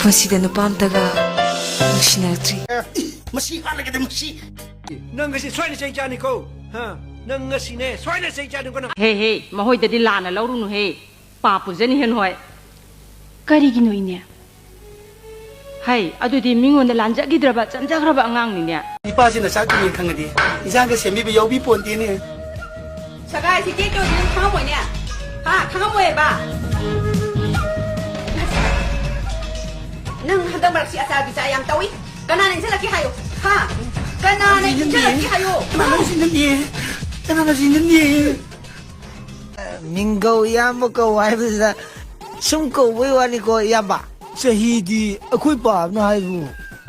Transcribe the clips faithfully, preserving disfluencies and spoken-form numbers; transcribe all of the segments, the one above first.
ꯃꯁꯤꯗ ꯅꯨꯄꯥ ꯑꯝꯇꯒ ꯅꯨꯡꯁꯤꯅꯔꯛꯇ꯭ꯔꯤ꯫ ꯃꯁꯤ ꯍꯥꯠꯂꯒꯦꯗ, ꯃꯁꯤ꯫ ꯅꯪ ꯉꯁꯤ ꯁꯣꯏꯅ ꯆꯩ ꯆꯥꯅꯤꯀꯣ꯫ ꯍꯥ? ꯅꯪ ꯉꯁꯤꯅꯦ ꯁꯣꯏꯅ ꯆꯩ ꯆꯥꯅꯤꯀꯣ ꯅꯪ꯫ ꯍꯦ, ꯍꯦ, ꯃꯈꯣꯏꯗꯗꯤ ꯂꯥꯟꯅ ꯂꯧꯔꯨꯅꯨꯍꯦ꯫ ꯄꯥꯞ ꯄꯨꯖꯅꯤ ꯍꯦꯟ ꯍꯣꯏ꯫ ꯀꯔꯤꯒꯤꯅꯣ ꯏꯅꯦ? ꯍꯩ, ꯑꯗꯨꯗꯤ ꯃꯤꯉꯣꯟꯗ ꯂꯥꯟꯖꯈꯤꯗ꯭ꯔꯕ, ꯆꯟꯖꯈ꯭ꯔꯕ ꯑꯉꯥꯡꯅꯤꯅꯦ꯫ ꯏꯄꯥꯁꯤꯅ ꯆꯥꯛ ꯊꯣꯡꯉꯦ ꯈꯪꯉꯗꯤ ꯏꯟꯁꯥꯡꯒ ꯁꯦꯝꯕꯤꯕ ꯌꯥꯎꯕꯤ ꯄꯣꯟꯇꯦꯅꯦ꯫ ꯁꯒꯥꯏꯁꯤ ꯀꯦꯛ ꯇꯧꯔꯗꯤ ꯅꯪ ꯈꯪꯉꯝꯃꯣꯏꯅꯦ꯫ ꯍꯥ? ꯈꯪꯉꯝꯃꯣꯏꯕ? ꯅꯪ ꯍꯟꯗꯛ ꯃꯔꯛꯁꯤ ꯑꯆꯥꯔ ꯕꯤꯆꯥꯔ ꯌꯥꯝ ꯇꯧꯏ꯫ ꯀꯅꯥꯅ ꯏꯟꯁꯤꯜꯂꯛꯀꯦ ꯍꯥꯏꯌꯨ? ꯍꯥ? ꯀꯅꯥꯅ ꯏꯟꯁꯤꯜꯂꯛꯀꯦ ꯍꯥꯏꯌꯨ? ꯀꯅꯥꯅ ꯏꯟꯁꯤꯜꯂꯛꯀꯦ? ꯀꯅꯥꯅ ꯏꯟꯁꯤꯜꯂꯛꯀꯦ? ꯃꯤꯡ ꯀꯧ, ꯏꯌꯥꯝꯕ ꯀꯧ ꯍꯥꯏꯕꯁꯤꯗ ꯁꯨꯝ ꯀꯧꯕꯩ ꯋꯥꯅꯤꯀꯣ, ꯏꯌꯥꯝꯕ꯫ ꯆꯍꯤꯗꯤ ꯑꯩꯈꯣꯏ ꯄꯥꯕꯅ ꯍꯥꯏꯕꯨ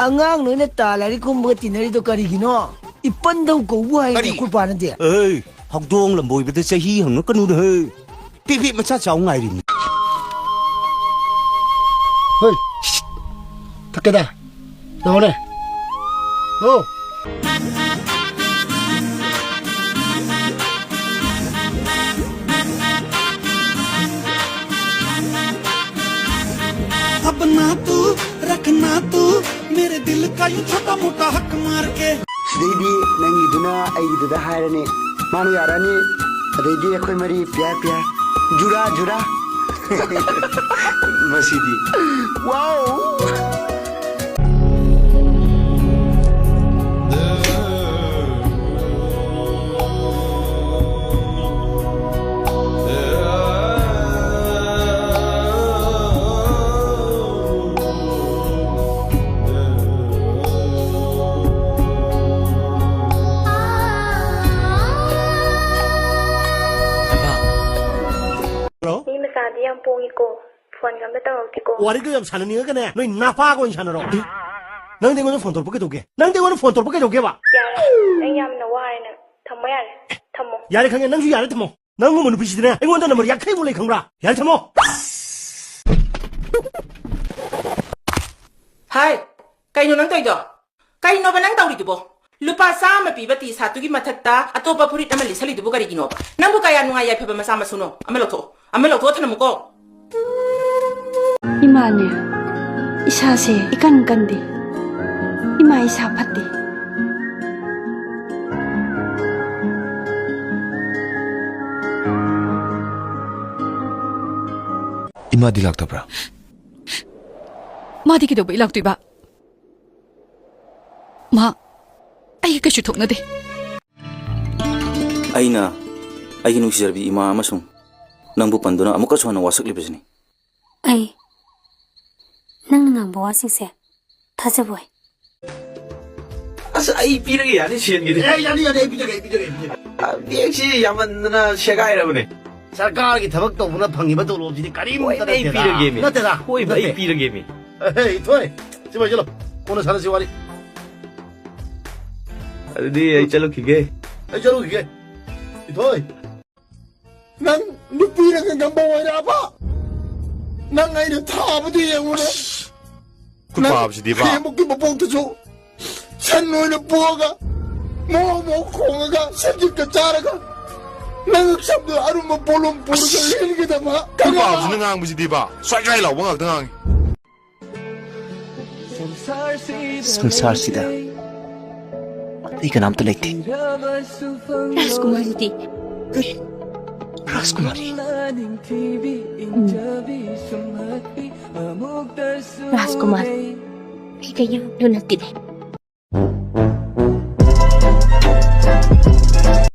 ꯑꯉꯥꯡ ꯅꯣꯏꯅ ꯇꯥ ꯂꯥꯏꯔꯤꯛ ꯀꯨꯝꯕꯒ ꯇꯤꯟꯅꯔꯤꯗꯣ ꯀꯔꯤꯒꯤꯅꯣ? ꯏꯄꯟꯗꯧ ꯀꯧꯕ ꯍꯥꯏꯅꯤ ꯀꯔꯤ? ꯑꯩꯈꯣꯏ ꯄꯥꯅꯗꯤ꯫ ꯑꯦ, ꯍꯧꯗꯣꯡ ꯂꯝꯕꯣꯏꯕꯗ ꯆꯍꯤ ꯍꯪꯉꯛꯀꯅꯨꯗ ꯍꯦ꯫ ꯄꯤꯛ ꯄꯤꯛ ꯃꯆꯥ ꯆꯥꯎ ꯉꯥꯏꯔꯤꯅꯤ꯫ ꯍꯣꯏ, ꯊꯛꯀꯦꯗ꯫ ꯂꯥꯛꯑꯣꯅꯦ꯫ ꯂꯥꯛꯑꯣ꯫ अपना तू रखना तू मेरे दिल का यूं छोटा मोटा हक मार के। ꯁꯤꯗꯩꯗꯤ ꯅꯪꯒꯤꯗꯨꯅ ꯑꯩꯒꯤꯗꯨꯗ ꯍꯥꯏꯔꯅꯤ, ꯃꯥꯅ ꯌꯥꯔꯛꯑꯅꯤ꯫ ꯑꯗꯩꯗꯤ ꯑꯩꯈꯣꯏ ꯃꯔꯤ ꯄꯤꯌꯥꯔ ꯄꯤꯌꯥꯔ, ꯖꯨꯔꯥ ꯖꯨꯔꯥ꯫ ꯃꯁꯤꯗꯤ꯫ ꯋꯥꯎ! ꯍꯜꯂꯣ? ꯃꯤ ꯃꯆꯥꯗꯤ ꯌꯥꯝ ꯄꯣꯡꯉꯤꯀꯣ꯫ ꯐꯣꯟꯒ ꯑꯝꯇ ꯇꯧꯔꯛꯇꯦꯀꯣ꯫ ꯋꯥꯔꯤꯗꯣ ꯌꯥꯝ ꯁꯥꯟꯅꯅꯤꯡꯉꯒꯅꯦ, ꯅꯣꯏ ꯅꯄꯥꯒ ꯑꯣꯏꯅ ꯁꯥꯟꯅꯔꯣ꯫ ꯅꯪꯗꯤ ꯑꯩꯉꯣꯟꯗ ꯐꯣꯟ ꯇꯧꯔꯛꯄ ꯀꯩꯗꯧꯒꯦ? ꯅꯪꯗꯤ ꯑꯩꯉꯣꯟꯗ ꯐꯣꯟ ꯇꯧꯔꯛꯄ ꯀꯩꯗꯧꯒꯦꯕ? ꯌꯥꯔꯦ, ꯑꯩ ꯌꯥꯝꯅ ꯋꯥꯔꯦ ꯅꯪ꯫ ꯊꯝꯃꯣ ꯌꯥꯔꯦ꯫ ꯊꯝꯃꯣ꯫ ꯌꯥꯔꯦ ꯈꯪꯉꯦ, ꯅꯪꯁꯨ ꯌꯥꯔꯦ ꯊꯝꯃꯣ꯫ ꯅꯪꯒꯨꯝꯕ ꯅꯨꯄꯤꯁꯤꯗꯤꯅꯦ ꯑꯩꯉꯣꯟꯗ ꯅꯝꯕꯔ ꯌꯥꯡꯈꯩꯃꯨꯛ ꯂꯩ ꯈꯪꯕ꯭ꯔꯥ? ꯌꯥꯔꯦ ꯊꯝꯃꯣ꯫ ꯍꯥꯏ, ꯀꯩꯅꯣ ꯅꯪ ꯇꯧꯔꯤꯗꯣ? ꯀꯩꯅꯣꯕ ꯅꯪ ꯇꯧꯔꯤꯗꯨꯕꯣ? ꯂꯨꯄꯥ ꯆꯥꯝꯃ ꯄꯤꯕ ꯇꯤ ꯁꯥꯔꯠꯇꯨꯒꯤ ꯃꯊꯛꯇ ꯑꯇꯣꯞꯄ ꯐꯨꯔꯤꯠ ꯑꯃ ꯂꯤꯠꯁꯜꯂꯤꯗꯨꯕꯨ ꯀꯔꯤꯒꯤꯅꯣꯕ? ꯅꯪꯕꯨ ꯀꯌꯥ ꯅꯨꯡꯉꯥꯏ ꯌꯥꯏꯐꯕ ꯃꯆꯥ ꯃꯁꯨꯅꯣ? ꯑꯃ ꯂꯧꯊꯣꯛꯑꯣ꯫ ꯑꯃ ꯂꯧꯊꯣꯛꯑꯣ ꯊꯅꯝꯃꯨꯀꯣ꯫ ꯏꯃꯥꯅꯦ꯫ ꯏꯁꯥꯁꯦ ꯏꯀꯟ ꯀꯟꯗꯦ꯫ ꯏꯃꯥ ꯏꯁꯥ ꯐꯠꯇꯦ꯫ ꯏꯃꯥꯗꯤ ꯂꯥꯛꯇꯕ꯭ꯔꯥ? ꯃꯥꯗꯤ ꯀꯩꯗꯧꯕꯩ ꯂꯥꯛꯇꯣꯏꯕ? ꯃꯥ ꯑꯩꯒ ꯀꯩꯁꯨ ꯊꯣꯛꯅꯗꯦ꯫ ꯑꯩꯅ ꯑꯩꯒꯤ ꯅꯨꯡꯁꯤꯖꯔꯕꯤ ꯏꯃꯥ ꯑꯃꯁꯨꯡ ꯅꯪꯕꯨ ꯄꯟꯗꯨꯅ ꯑꯃꯨꯛꯀꯁꯨ ꯍꯟꯅ ꯋꯥꯁꯛꯂꯤꯕꯁꯤꯅꯤ꯫ ꯑꯩ ꯅꯪꯅ ꯉꯥꯡꯕ ꯋꯥꯁꯤꯡꯁꯦ ꯊꯥꯖꯕ ꯑꯣꯏ꯫ ꯑꯁ, ꯑꯩ ꯄꯤꯔꯒꯦ, ꯌꯥꯅꯤ, ꯁꯦꯟꯒꯤꯗꯤ꯫ ꯑꯦ, ꯌꯥꯅꯤ, ꯌꯥꯅꯤ, ꯑꯩ ꯄꯤꯖꯒꯦ, ꯑꯩ ꯄꯤꯖꯒꯦ, ꯑꯩ ꯄꯤꯖꯒꯦ꯫ ꯑ, ꯕꯦꯒꯁꯤ ꯌꯥꯝꯃꯟꯗꯅ ꯁꯦꯒꯥꯏꯔꯕꯅꯦ꯫ ꯁꯔꯀꯥꯔꯒꯤ ꯊꯕꯛ ꯇꯧꯕꯅ ꯐꯪꯉꯤꯕ ꯇꯣꯂꯣꯞꯁꯤꯗꯤ ꯀꯔꯤꯝꯇ ꯍꯣꯏꯅꯦ, ꯑꯩ ꯅꯠꯇꯦꯗ꯫ ꯄꯤꯔꯒꯦꯃꯤ꯫ ꯅꯠꯇꯦꯗ, ꯍꯣꯏꯕ, ꯑꯩ ꯅꯠꯇꯦ꯫ ꯄꯤꯔꯒꯦꯃꯤ꯫ ꯑꯦ, ꯏꯊꯣꯏ, ꯁꯤ ꯄꯥꯏꯁꯤꯜꯂꯣ꯫ ꯀꯣꯟꯅ ꯁꯥꯟꯅꯁꯤ ꯋꯥꯔꯤ꯫ ꯑꯗꯨꯗꯤ ꯑꯩ ꯆꯠꯂꯨꯈꯤꯒꯦ꯫ ꯑꯩ ꯆꯠꯂꯨꯈꯤꯒꯦ꯫ ꯏꯊꯣꯏ꯫ ꯅꯪ ꯅꯨꯄꯤꯅ ꯉꯝꯕ ꯑꯣꯏꯔꯛꯑꯕ? ꯅꯪ ꯑꯩꯅ ꯊꯥꯕꯗꯨ ꯌꯦꯡꯉꯨꯅꯦ꯫ ꯈꯨꯠ ꯅꯪ ꯄꯥꯕꯁꯤꯗꯤꯕ꯫ ꯍꯌꯦꯡꯃꯨꯛꯀꯤ ꯃꯄꯣꯛꯇꯁꯨ ꯁꯟ ꯑꯣꯏꯅ ꯄꯣꯛꯑꯒ, ꯃꯣ ꯃꯣ ꯈꯣꯡꯉꯒ, ꯁꯖꯤꯛꯀ ꯆꯥꯔꯒ, ꯅꯪ ꯁꯝꯗꯨ ꯑꯔꯨꯝꯕ ꯄꯣꯠꯂꯨꯝ ꯄꯨꯔꯒ ꯂꯦꯟꯒꯗꯕ ꯈꯨꯠ ꯄꯥꯕꯁꯤꯅ ꯉꯥꯡꯕꯁꯤꯗꯤꯕ, ꯁ꯭ꯋꯥꯏ ꯁ꯭ꯋꯥꯏ ꯂꯥꯎꯕ ꯉꯥꯛꯇ ꯉꯥꯡꯉꯤ꯫ ꯁꯪꯁꯥꯔꯁꯤꯗ ꯑꯇꯩ ꯀꯅꯥꯝꯇ ꯂꯩꯇꯦ꯫ ꯔꯥꯖꯀꯨꯃꯥꯔꯤꯗꯤ? ꯔꯥꯖꯀꯨꯃꯥꯔꯤ? ꯎꯝ꯫ ꯔꯥꯖꯀꯨꯃꯥꯔꯤ, ꯑꯩꯒ ꯌꯥꯝ ꯂꯨꯅ ꯇꯤꯟꯅꯩ꯫